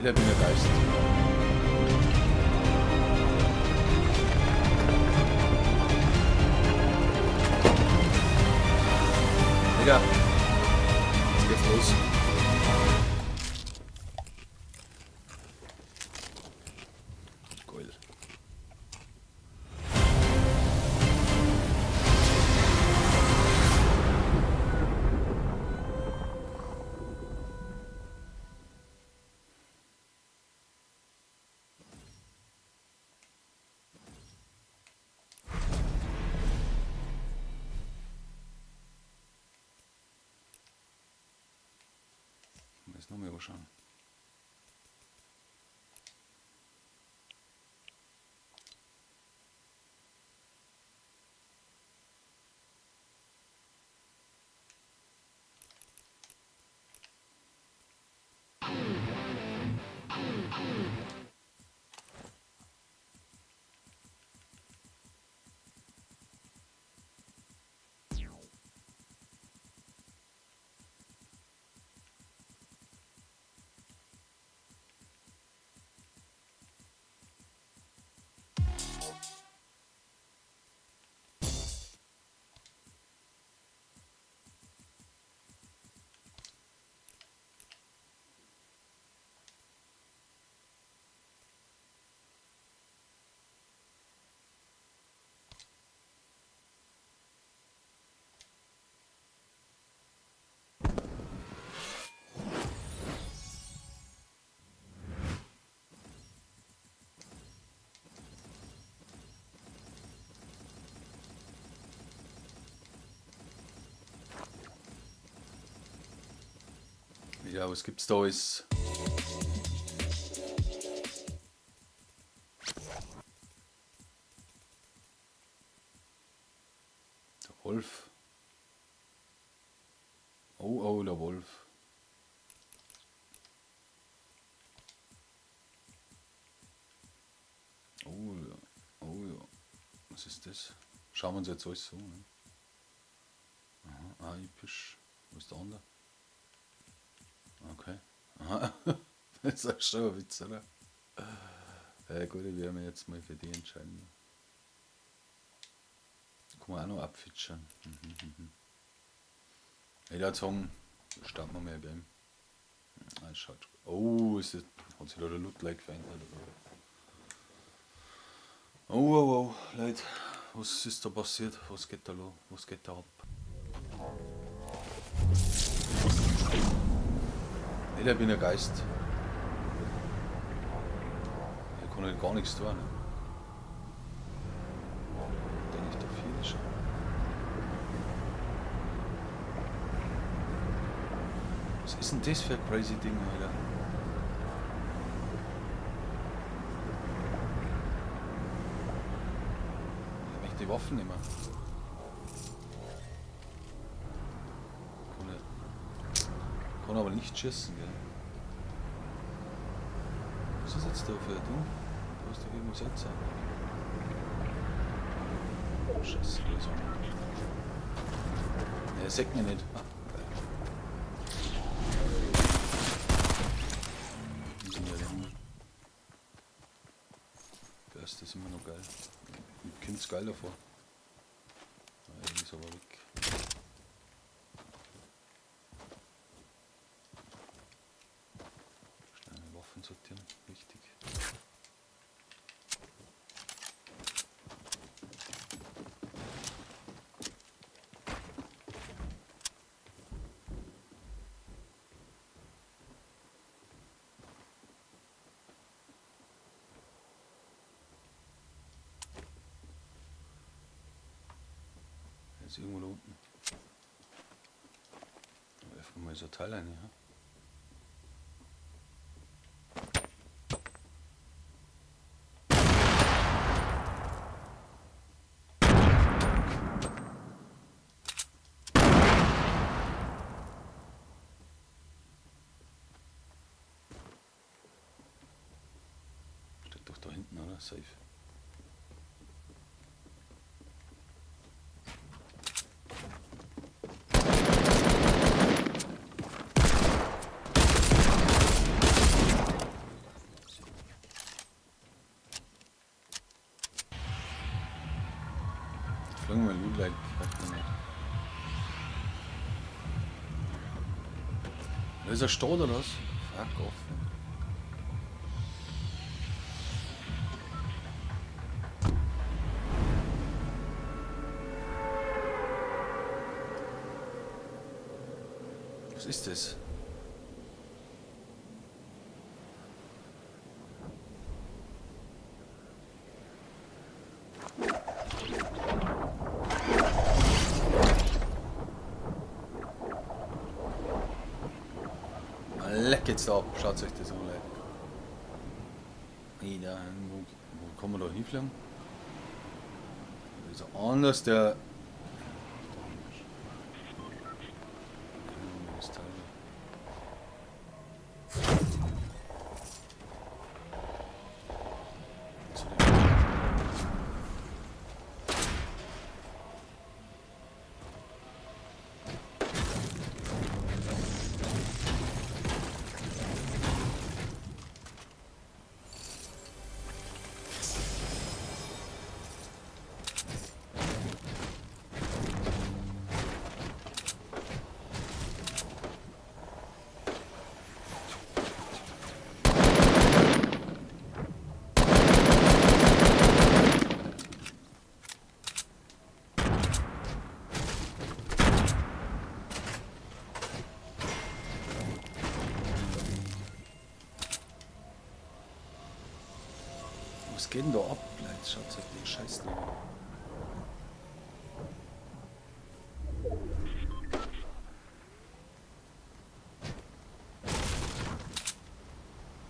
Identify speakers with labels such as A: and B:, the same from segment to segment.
A: Ich bin ein Geist. Digga, jetzt geht's los. Geil. Muss noch mal anschauen. Ja, was gibt's da alles? Der Wolf. Oh, oh, der Wolf. Oh ja, oh ja. Was ist das? Schauen wir uns jetzt alles so an. Aha, ah, episch. Wo ist der andere? Okay. Aha. Das ist schon ein Witz, oder? Ja, gut, ich werde mich jetzt mal für die entscheiden. Kann man auch noch abfitschern. Ich würde sagen, starten wir mal ein Game. Ah, schaut. Oh, ist das, hat sich da der Loot gleich verändert. Oh, oh, oh, Leute, was ist da passiert? Was geht da los? Was geht da ab? Ich bin ein Geist. Ich kann halt gar nichts tun. Denke ich da viel schon. Was ist denn das für ein crazy Ding, Alter? Ich möchte die Waffen nicht mehr. Kann aber nicht schießen, gell? Was ist jetzt da für ein Ding? Da ist doch irgendwas jetzt. Oh, Scheiße, da ist einer. Er sagt mir nicht. Ah, geil. Das ist immer noch geil. Mir kommt's geil davor. Ah, ist aber weg. Schnell meine Waffen sortieren, wichtig. Er ist irgendwo da unten. Da werfen wir mal so ein Teil rein, ja? Steht doch da hinten, oder? Safe. Da ist ein Stadt oder was? Fuck off. Was ist das? Leck jetzt ab, schaut euch das an, Leute. Nee, da, wo kann man da hinfliegen? Da ist anders der. Das Teil da. Zu dem. Was geht denn da ab, Leute? Schaut euch den Scheiß an.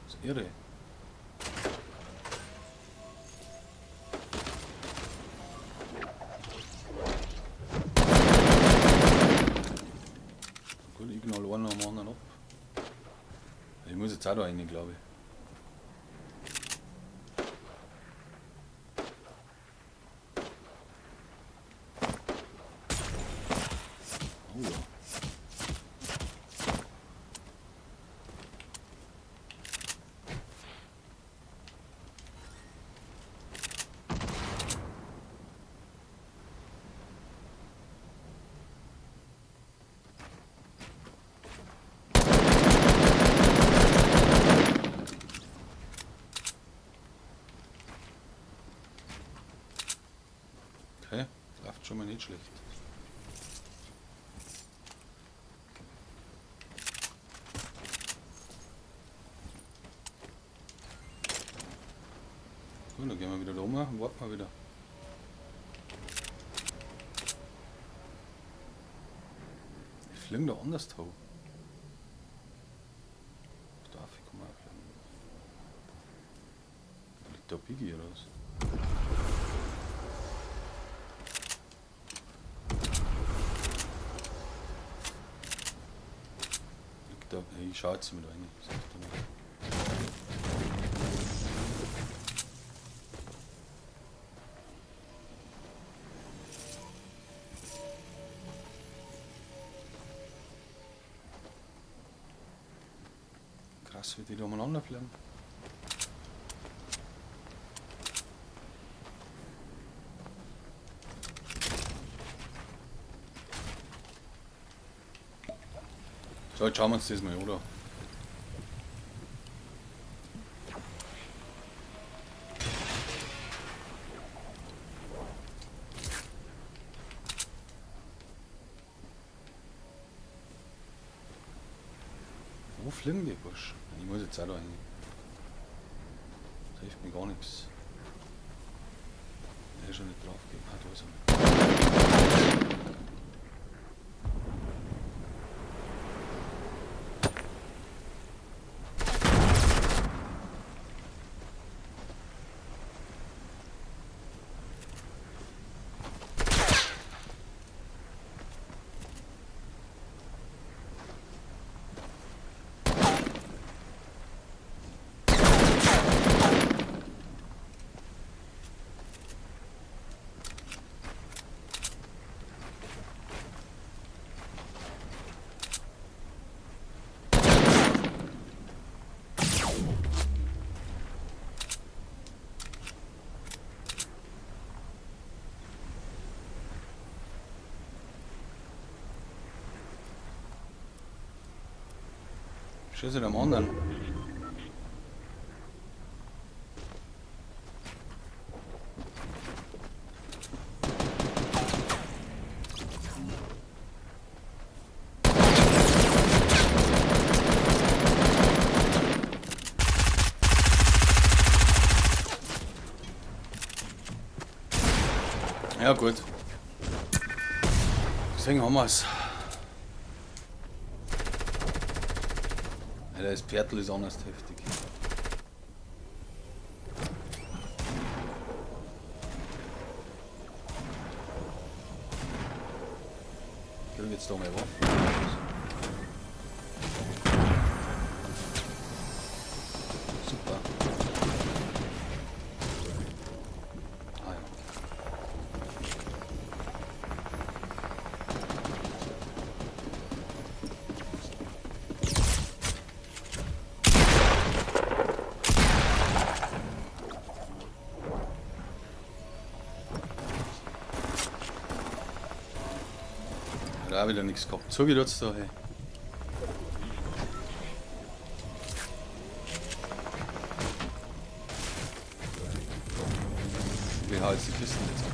A: Das ist irre. Gut, ich knall einen am anderen ab. Ich muss jetzt auch da rein, glaube ich. Oh ja. Okay, läuft schon mal nicht schlecht. Gut, dann gehen wir wieder da rum und warten wir wieder. Ich fliege da anders hoch. Darf ich mal fliegen? Liegt da Biggie oder was? Liegt da, ich schau jetzt mit rein. Sag ich dir mal. Krass, wie die da umeinander fliegen. So, jetzt schauen wir uns das mal an, oder? Wo fliegen die Bursch? Ich muss jetzt auch da rein. Das hilft mir gar nichts. Der ist schon nicht drauf gegeben. Ah, da ist er. Schieß am anderen. Ja gut. Deswegen haben wir es. Ja, das Pferdl ist anders heftig. Ich krieg jetzt da mal Waffen. Super. Ah ja. Hat auch wieder nichts gehabt. So wie da, hey. Wir hauen jetzt die Kisten jetzt an.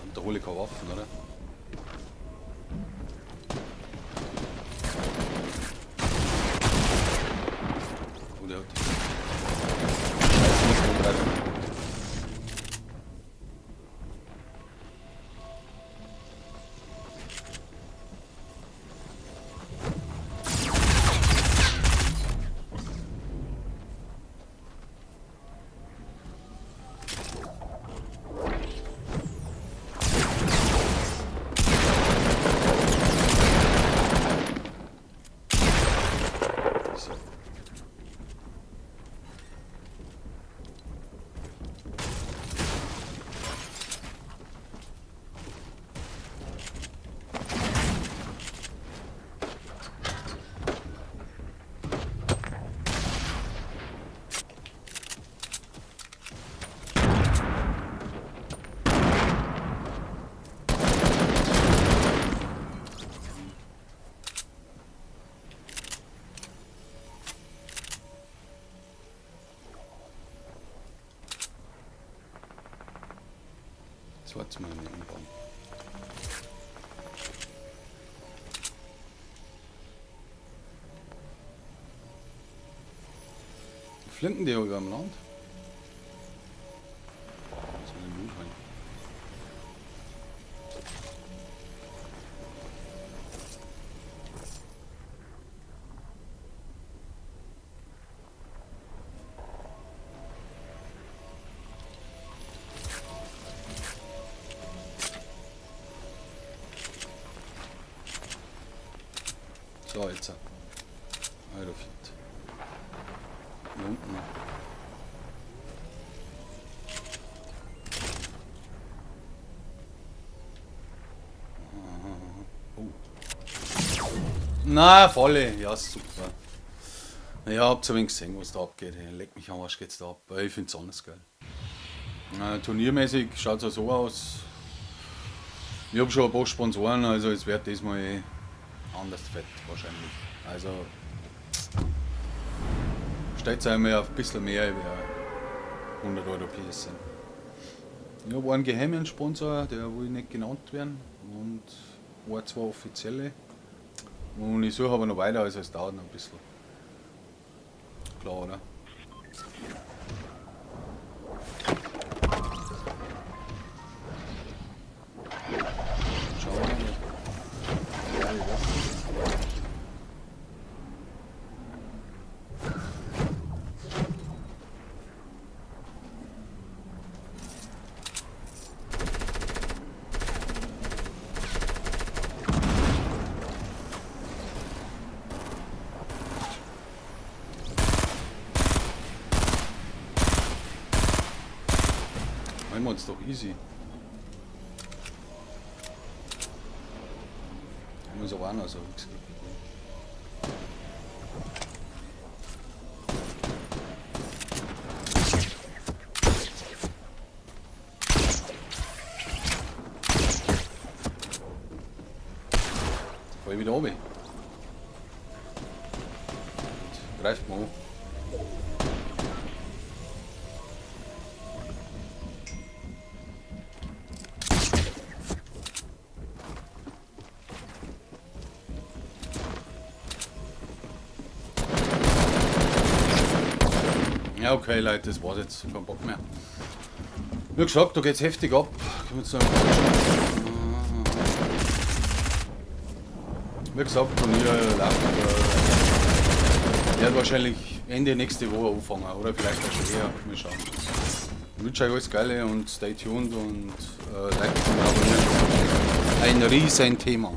A: Und da hole ich keine Waffen, oder? Oh, der hat die. Scheiße, muss ich angreifen. So. Das war jetzt mal nicht umbauen. Flinten die über am Land? Muss man den Mund holen. So, jetzt. Alter, fit. Hier unten noch. Oh. Na, volle. Ja, super. Ja, habt ihr ein wenig gesehen, was da abgeht. Hey, leck mich am Arsch, geht's da ab. Ich find's anders geil. Turniermäßig schaut's ja so aus. Ich hab schon ein paar Sponsoren, also es wird diesmal anders fett wahrscheinlich. Also stellt euch mal auf ein bisschen mehr über 100 Euro PSN. Ich hab einen geheimen Sponsor, der will nicht genannt werden, und ein, zwei offizielle. Und ich suche aber noch weiter, also es dauert noch ein bisschen. Klar, oder? Schauen wir mal. Machen wir uns doch easy. Haben wir es aber auch noch so nichts gekriegt. runter. Und greift mal an. Ja, okay, Leute, das war's jetzt. Kein Bock mehr. Wie gesagt, da geht's heftig ab. Können wir jetzt noch Wie gesagt, Turnier läuft. Wird wahrscheinlich Ende nächste Woche anfangen oder vielleicht auch schon eher. Mal schauen. Ich wünsche euch alles Geile und stay tuned und liken und abonnieren. Ein riesen Thema.